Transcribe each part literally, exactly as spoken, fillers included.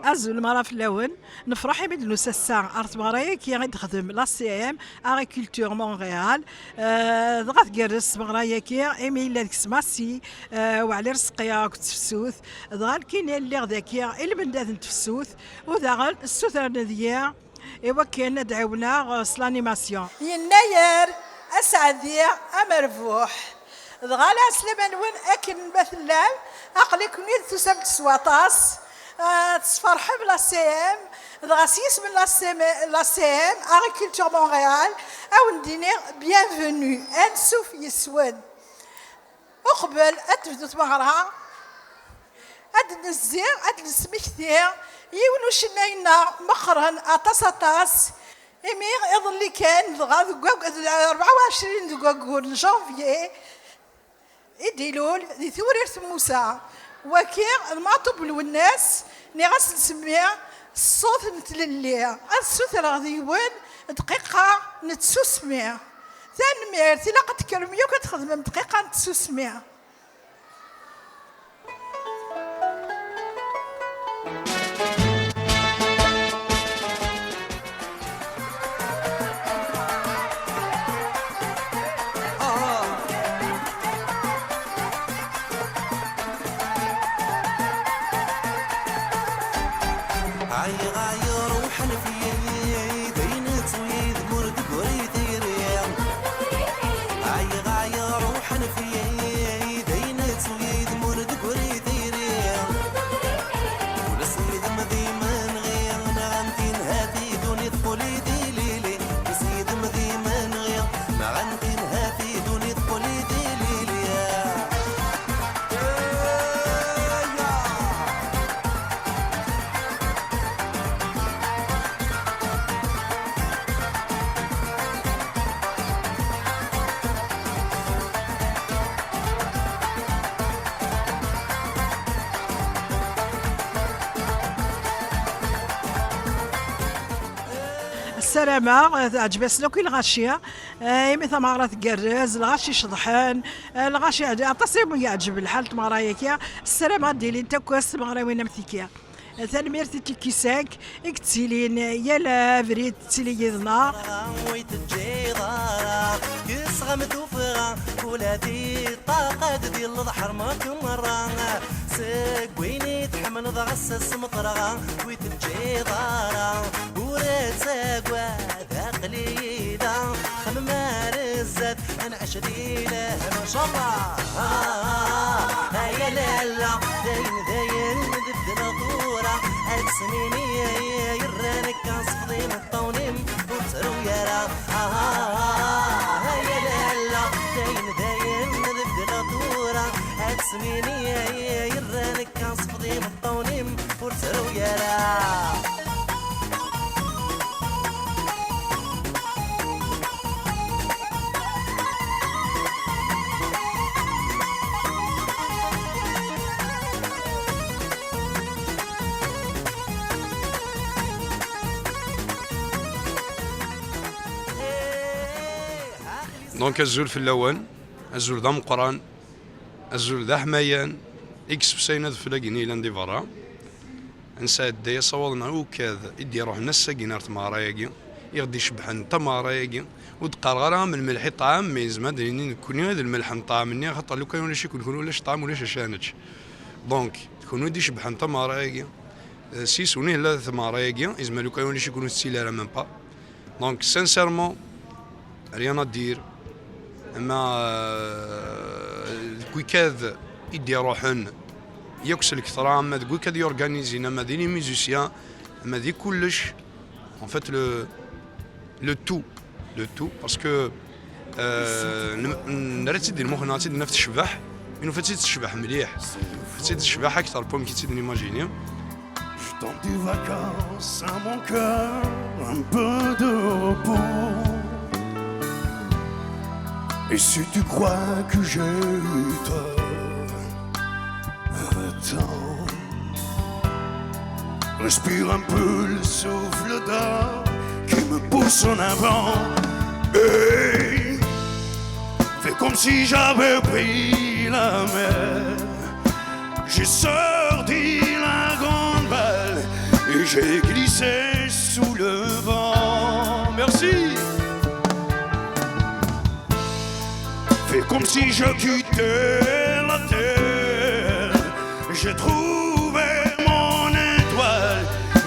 Azul mara fell-awen. Nefṛeḥ imi d-nusa ass-a ar tmeɣra-agi i d-texdem l'A C M, Agriculture Montréal. Eh, dɣa tgerrez tmeɣra-agi imi yella deg-s Massi, eh, Weɛli Rezqi akked tefsut. Dɣa nekkini lliɣ dagi i lmendad n tefsut, u daɣen ssutren deg-i i wakken ad d-ɛiwneɣ, eh, s l'animation. Yennayer aseɛdi amerbuḥ. Dɣa lɛeslama-nwen akken ma tellam, aql-iken-id tusam-d s waṭas, ah, tesferḥem l'A C M, dɣa s yisem n l'A C M, l'A C M, Agriculture Montréal, a wen-d-iniɣ bienvenue, ansuf yes-wen. Uqbel ad tebdu tmeɣra, ad d-nezzi, ad d-nesmekti yiwen ucennay-nneɣ meqqren aṭas, aṭas, imi iḍelli kan, dɣa deg wag-, d rebɛa u ɛecrin deg waggur n janvier, i d-ilul di Tewrirt n Musa. Waki d Maɛṭub Lwennas, nniɣ-as nsemmi ṣṣut n tlelli. Ad ssutreɣ deg-wen dqiqa n tsusmi. Tanemmirt, ilaq ad tekkrem yakk ad txedmem dqiqa n tsusmi. Ɛyiɣ, ɛyiɣ, ruḥen fell-i, d ayen ttwid mur deg ur tiri. Ɛyiɣ, ɛyiɣ, ruḥen fell-i, d ayen ttwid mur deg ur tiri. Ula s yid-m d imenɣi, neɣ am tinhati, ddunit tquli d ilili. Ula s yid-m d imenɣi, neɣ am tinhati, ddunit tquli d ilili. Ssarameɣ, eh, teɛǧeb-asen akk i lɣaci, eh, imi tameɣra tgerrez, lɣaci ceḍḥen, eh, lɣaci yeɛǧ-, aṭas i yeɛǧeb lḥal tmeɣra-yagi. Ssarameɣ ad d-ilint akk ass tmeɣriwin am tigi. Tanemmirt i Tiki cinq i yettilin yal abrid tettili yid-neɣ. Ur yi-teǧǧiḍ ara, kesɣem tuffɣa, ula di ṭṭaqa-d di leḍḥer merra. Seg win i tḥemmleḍ ɣas asmeṭreɣ, ur yi-teǧǧiḍ ara, ur ttagad, aql-iyi da, xemmem ar zdat. Ad nɛic di lehna, ncallah. Ah, ah, ah, ay a lalla, dayen, dayen, beddleɣ tura. Ad s-nini, ay, ay, yerran akka, sefḍ imeṭṭawen-im, ur ttru ara. Ah, ah, ah, ah, ay a lalla, dayen, dayen, beddleɣ tura. Ad s-nini, ay, ay, yerran akka, sefḍ imeṭṭawen-im, ur ttru ara. Donc, azul fell-awen, azul d ameqqran, azul d aḥmayan, i yessefsayen adfel-agi-nni yellan di berra. Ad nesɛedday asawaḍ-nneɣ ukad i d-iruḥen ass-agi ar tmeɣra-agi, i ɣ-d-icebḥen tameɣra-agi. Ur d-qqareɣ ara am lmelḥ i ṭṭɛam, mais yezmer ad d-nini nekkni d lmelḥ n ṭṭɛam-nni, axaṭer lukan ulac-iken kenwi ulac ṭṭɛam, ulac acu ara nečč. Donc, d kenwi i d-icebbḥen tameɣra-agi, eh, s yisem-nni yella tameɣra-agi, yezmer lukan ulac-iken ur tettili ara même pas. Donc, sincèrement, rien à dire. Ama, euh, deg wikad i d-iruḥen yakk s lketṛa, ama deg wikad yorganizin, ama d les musiciens, ama di kullec, en fait, le, le tout, le tout, parce que, euh, n-, n-, nerra-tt-id di lmux-nneɣ, ad tt-id-naf tecbeḥ, i nufa-tt-id tecbeḥ mliḥ, nufa-tt-id tecbeḥ akteṛ n wamek i tt-id-nimajini. Je tente des vacances à mon cœur, un peu de repos. Et si tu crois que j'ai eu tort, attends. Respire un peu le souffle d'or qui me pousse en avant. Et fais comme si j'avais pris la mer. J'ai sorti la grande balle J'ai glissé sous le vent. Merci. Fais comme si je quittais la terre. J'ai trouvé mon étoile.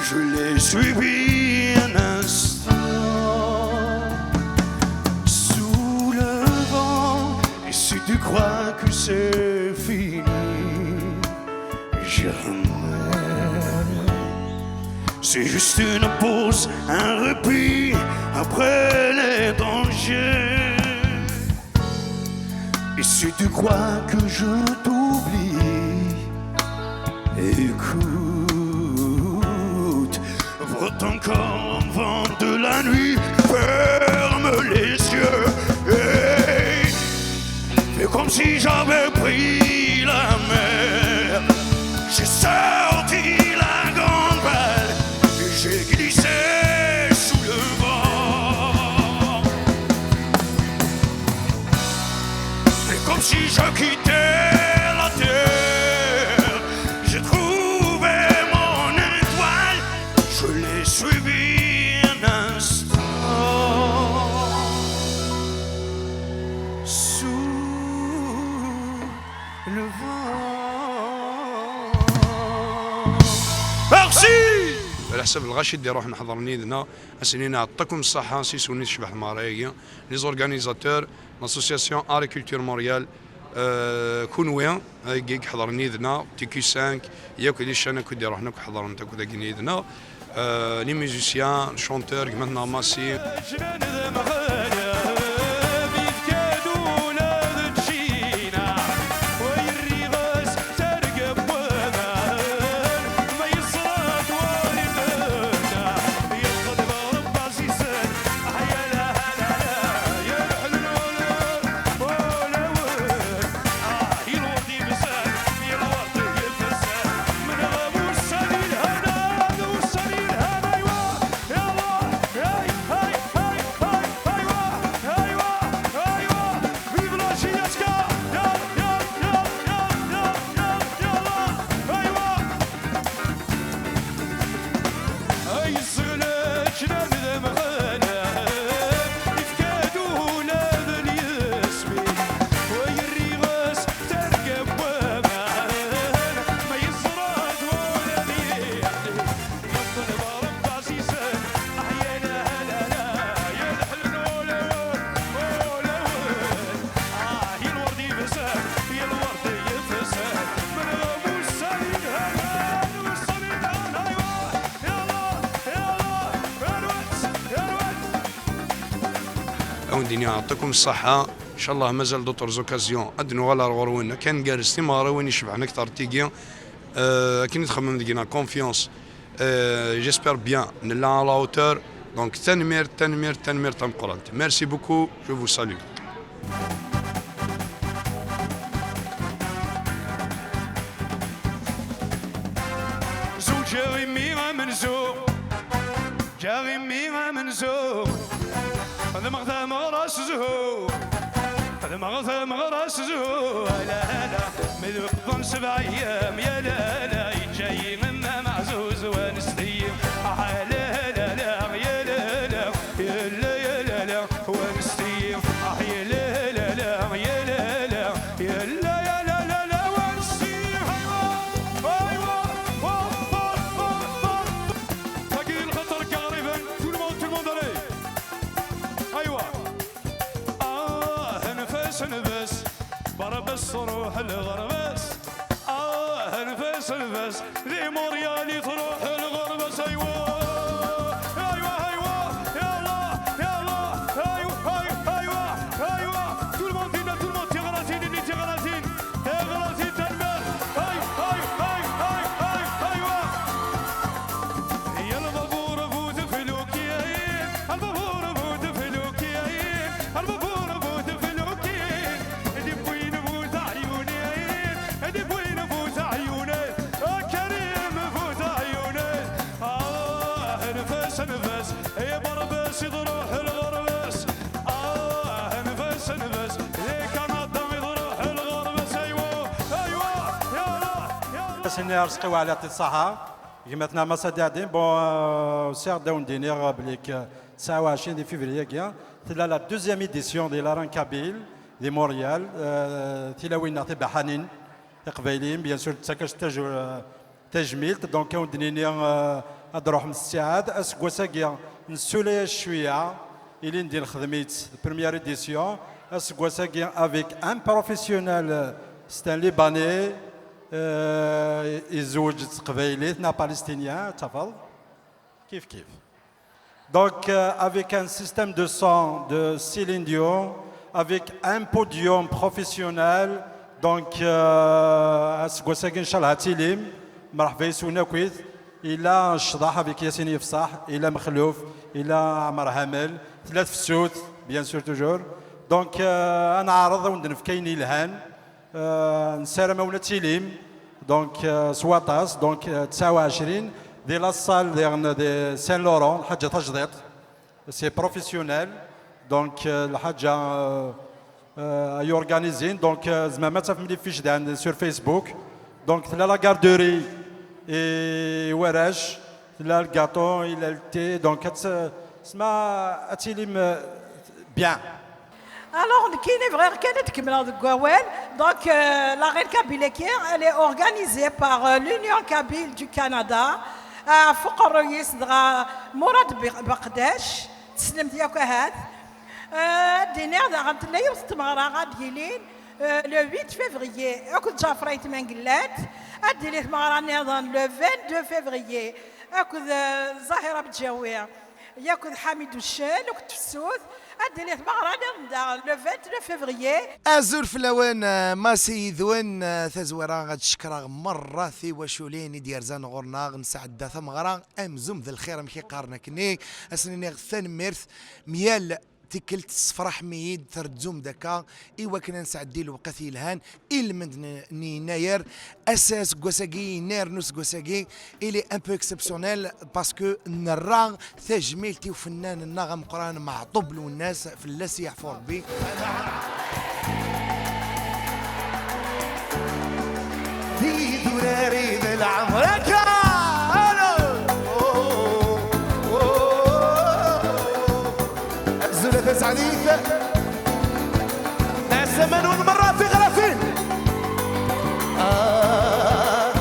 Je l'ai suivie un instant. Sous le vent. Et si tu crois que c'est fini, jamais. C'est juste une pause, un répit après les dangers. Et si tu crois que je t'oublie, écoute, frotte encore un vent de la nuit, ferme les yeux et fais comme si j'avais pris la mer. J'ai sorti la grande balle et j'ai glissé sous le vent. C'est comme si je quittais la terre. J'ai trouvé mon étoile, je l'ai suivie un instant. Sous le vent. Merci. Ala ḥsab lɣaci d-iruḥen ḥeḍren yid-neɣ, ad sen-nini ɛeṭṭakum ṣṣeḥḥa s iswi-nni tecbeḥ tmeɣra-agi, les organisateurs, l'association Art et Culture Montréal, euh, kunwi, agi i iḥeḍren yid-neɣ, T Q cinq, yakk d iccan akk i d-iruḥen akk ḥeḍren akk dagi yid-neɣ, euh, les musiciens, le chanteur, gma-tneɣ Massi. Ad wen-d-iniɣ ɛeṭṭakum ṣṣeḥḥa. Ncallah mazal d'autres occasions ad d-nuɣal ar ɣur-wen, akka ngerrez timeɣriwin icebḥen akteṛ n tigi. Euh, akken i txemmem deg-neɣ confiance. Euh, j'espère bien nella à la hauteur. Donc tanemmirt, tanemmirt, tanemmirt tameqqrant. Merci beaucoup, je vous salue. Zewǧeɣ imi amenzu, ǧǧeɣ imi amenzu. Xedmeɣ tameɣra s zzhu, xedmeɣ tameɣra s zzhu. Ala, ala, mi d-wwḍen sebɛa ayyam, ya lala, yeǧǧa-yi Mma Meɛzuz, wanest-iyi. Ah, la, la, la, ya lala, ya la, ya lala, wanest-iyi. Ah, ya la, la, la, ya lala, ya la, ya la, la, la, wanest-iyi. Aywa, aywa, wa, wa, wa, wa. Tagi lxaṭer n Iɣriben, tout le monde, tout le monde, allez. Aywa. Ah, nfas, nfas, Barbas truḥ lɣerba-s. Ah, nfas, nfas, di Montréal i truḥ lɣerba-s. Aywa, aywa, aywa, yalla, yalla, aywa, aywa, aywa, aywa. Tout le monde, tout le monde, tiɣratin-nni, tiɣratin, tiɣratin, tanemmirt. Ay, ay, ay, ay, ay, aywa. Ya lbabur bu teflukin, lbabur bu teflukin, lbabur bu teflukin, di win bu teɛyunin, di win bu teɛyunin, a Karim bu teɛyunin. Ah, nfas, nfas, i Barbas i truḥ lɣerba-s. Ah, nfas, nfas, di Kanada i truḥ lɣerba-s. Aywa, aywa, yalla, yalla. Ass-nni Arezqi Weɛli, yeɛṭi-k ṣṣeḥḥa. Gma-tneɣ Mass Adi Ɛedin, bon, euh, usiɣ-d ad wen-d-iniɣ belli k-, tesɛa u ɛecrin di février-agi, tella la deuxième édition di Laran Kabyle di Montréal, euh, tilawin-nneɣ tibaḥanin, tiqbayliyin, bien sûr, tettak-as taj-, euh, tajmilt, donc ad wen-d-nini, euh, ad d-truḥem s ttiɛad. Aseggas-agi, nessulay-as cwiya, ilindi nexdem-itt, première édition, aseggas-agi avec un professionnel, c'est un Libanais, euh, yezweǧ d teqbaylit neɣ palestinien, tafeḍ? Kif kif. Donc, euh, avec un système de son de Céline Dion, avec un podium professionnel, donc, euh, aseggas-agi, ncallah, ad tilim, mreḥba yes-wen akkit, ila ccḍeḥ avec Yasin Yefṣaḥ, ila Mexluf, ila Ɛmer Hamel, tella tefsut, bien sûr, toujours. Donc, euh, ad neɛreḍ ad wen-d-nefk ayen yelhan, euh, nessaram-awen ad tilim, donc, euh, s waṭas, donc, euh, tesɛa u ɛecrin, di la salle diɣen di Saint Laurent, lḥaǧa tajdiṭ, c'est professionnel, donc, euh, lḥaǧa, euh, euh, ay organizin, donc, euh, tzemrem ad tafem les fiches dan sur Facebook, donc, tella la garderie i warrac, tella lgaṭu, ila le thé, donc, ad ts-, sma, ad tilim, euh, bien. Alors, nekkini bɣiɣ kan ad kemmleɣ deg wawal. Donc, euh, la Reine Kabyle-agi, elle est organisée par, euh, l'Union Kabyle du Canada, euh, ɣef uqerruy-is dɣa Murad Bi-, Beqdac, tessnem-t yakk ahat. Euh, ad d-iniɣ daɣen tella yiwet n tmeɣra ad d-yilin, euh, le huit février, akked Ǧaɛfer Ayt Mengellat, ad d-tili tmeɣra nniḍen le vingt-deux février, akked, euh, Zahira Bedjawi. Yakk d Ḥamid Uccen, akked tefsut, ad d-tili tmeɣra nniḍen daɣen, le vingt-neuf février. Azul fell-awen, eh, Mass Yidwen, eh, tazwara ad cekkreɣ merra tiwaculin i d-yerzan ɣur-neɣ, nesɛedda tameɣra, amzum d lxir, amek i qqaren akkenni, ad sen-iniɣ tanemmirt, myal tikkelt tessefraḥem-iyi-d, trezzum-d akka, i wakken ad nesɛeddi lewqat yelhan, ilmend n, n yennayer, ass-, aseggas-agi, yennayer n useggas-agi, il est un peu exceptionnel parce que nerra tajmilt i ufennan-nneɣ ameqqran Meɛṭub Lwennas, fell-as yeɛfu Rebbi. Tidurar d leɛmer akka. Azul a Taseɛdit. Ɛeslama-nwen merra tiɣrafin. Ah.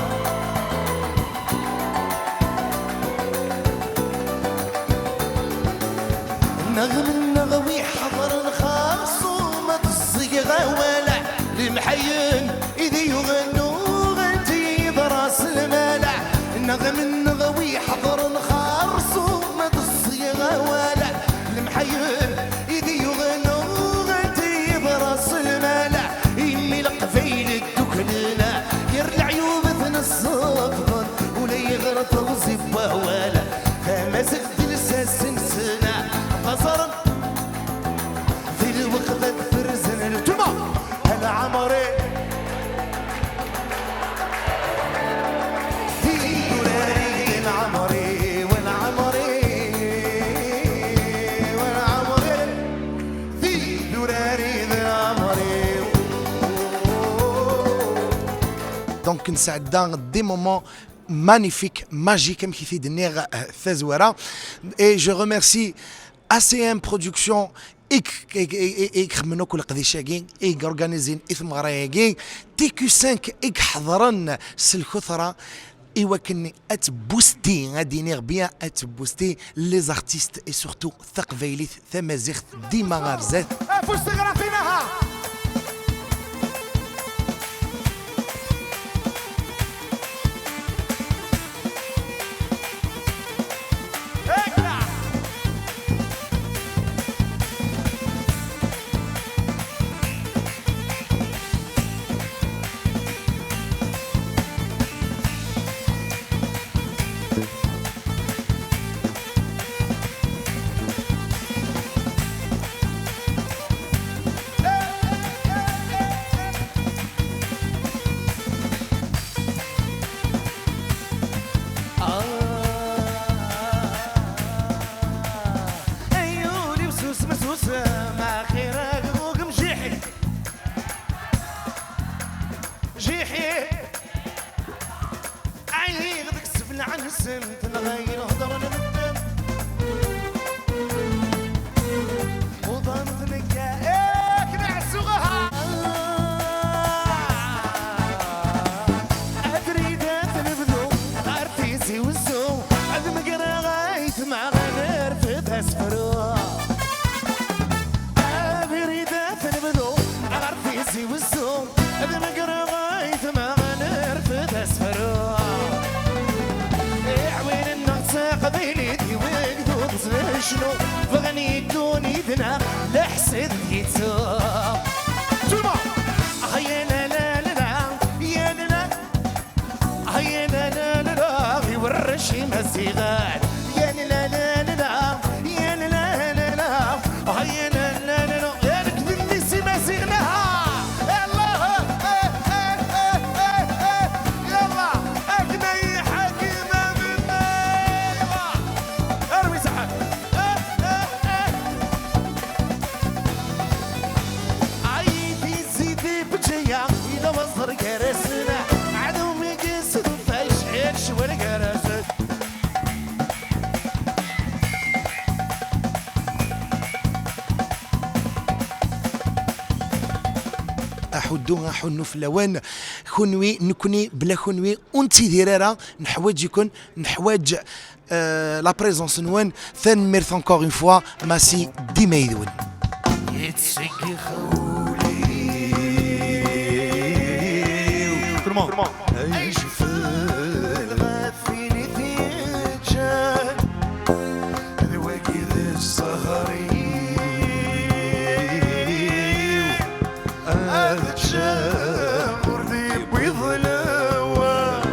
Neɣ menneɣ wi ḥeḍren xerṣum ad ẓẓgeɣ awal. Lemḥayen i d yuɣen uɣent yid ras lmal. Neɣ menneɣ wi ḥeḍren xerṣum ad ẓẓgeɣ awal. Lemḥayen i d yuɣen uɣent yid ras lmal. Imi leqbayel dduklen, gar leɛyub ten-ssefḍen, ulayɣer teɣzi n wawal. Tamaziɣt d lsas-nsen, ɣaẓren di lweqt ad ferzen lǧemɛa. Lɛemri, tidurar-ik d lɛemri, w lɛemri, w lɛemri. Tidurar-ik d lɛemri. Donc, nesɛedda des moments magnifiques, magiques, amek i t-id-nniɣ, eh, tazwara. Et je remercie A C M Production, i k-, i k-, i k-, i k-xedmen akk leqdic-agi, i k-organizin i tmeɣra-agi, T Q cinq, i iḥeḍren s lkutra, i wakken ad tboosti, ad d-iniɣ bien, ad tboosti les artistes et surtout taqbaylit, tamaziɣt, dima ɣer zdat. Afus tiɣrafin, aha! Taqbaylit i wegdud s lecnu, bɣan yeddun yid-neɣ, leḥsed yettu. Tout le monde! Ah, ya la la la la, ya la la. Ah, ya la la la la, i warrac imaziɣen. Ya la la la la, ya la la la la. Ah, ya la la la la, ya nekk d mmi-s imaziɣen, aha! Yalla, eh, eh, eh, eh, eh, eh, yalla, akken ay iḥakim a memmi. Yalla, arwi saḥan. Eh, eh, eh. Ay, di Sidi Bǧaya, yella weẓẓer gar-asen, ɛdum i yessedfay, cḥiḥ ccwal gar-asen. Aḥuddu, aḥunnu fell-awen. Kunwi, nekni, bla kunwi, ur nettidir ara. Neḥwaǧ-iken, neḥwaǧ, euh, la présence-nwen. Tanemmirt encore une fois, Massi, dima yid-wen. Yettseggix wul-iw. Comment? Ay jfel ɣef win i t-yeǧǧan, d wagi d zzher-iw. Ad ččeɣ ur d-yewwiḍ lawan.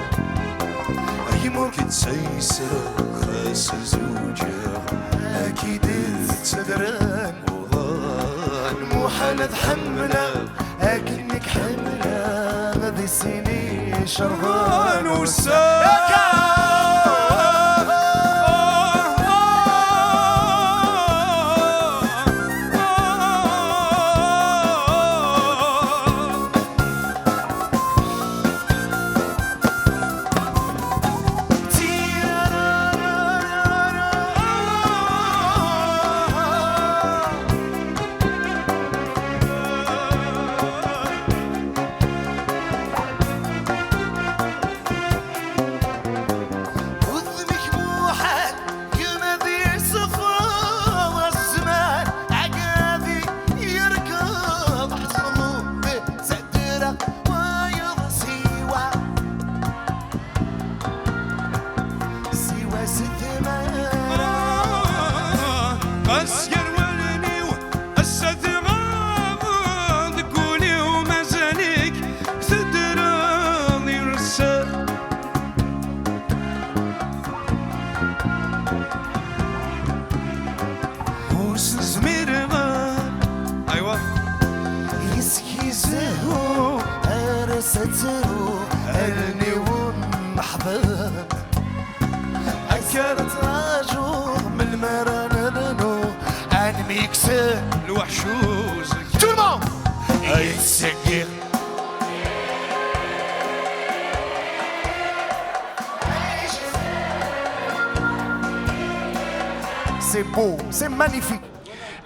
Gma ur k-id-ssayseɣ, xas zuǧeɣ, ad k-id-ttadren. Uḍan muḥal ad ḥemmleɣ akken i k-ḥemmleɣ, di sin icerḍen ussan. Udem-ik muḥal, kma d yesfeḍ zzman, ɛgadi yerkeḍ ḥṣlu d taddra, wayeḍ siwa, siwa s tmara. Ass gar wallen-iw, ass-a tɣabeḍ deg wul-iw, mazal-ik teddreḍ iressen. Ur s-nezmir ara. Aywa. Yes-k i zehhu, ar ass ad tru, allen-iw meḥḍen. Akka ara ttraǧuɣ melmi ara nernu, ad nemyeksen lweḥc uzekka. Tout le monde! Ay ttseggir. C'est beau, c'est magnifique.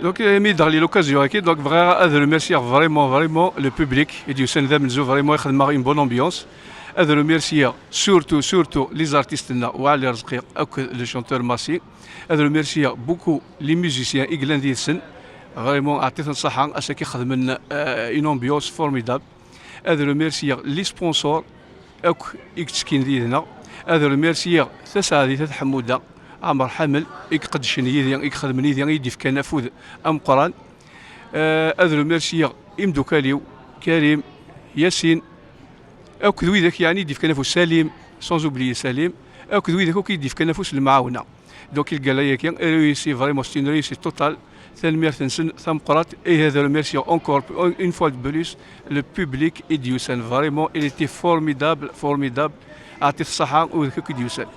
Donc, euh, mi d-ɣli l'occasion-agi, donc, bɣiɣ ad remercier vraiment, vraiment le public i d-yusan d amenzu, vraiment, ixdem-aɣ une bonne ambiance. Ad remercier surtout, surtout les artistes-nneɣ, Waɛli Rezqi akked le chanteur Massi. Ad remercier beaucoup les musiciens i yellan did-sen. Vraiment, ɛṭi-ten ṣṣeḥḥa, ass-agi xedmen, euh, une ambiance formidable. Ad remercier les sponsors akk i yettekkin did-neɣ. Ad remercier Tasaɛdit At Ḥemmuda, Ɛmer Ḥamel, i iqeddcen yid-i, i ixedmen yid-i, i yi-d-ifkan afud ameqqran. Euh, ad remercier imdukal-iw, Karim, Yasin, akked widak yeɛni i d-ifkan afus, Salim, sans oublier Salim, akked widak akk i d-ifkan afus n lemɛawna. Donc, le gala-agi est réussi, vraiment, c'est une réussite totale. Tanemmirt-nsen tameqqrant, et ad remercier encore une fois de plus le public i d-yusan. Vraiment, il était formidable, formidable. Ɛṭi-t ṣṣeḥḥa, widak akk i d-yusan.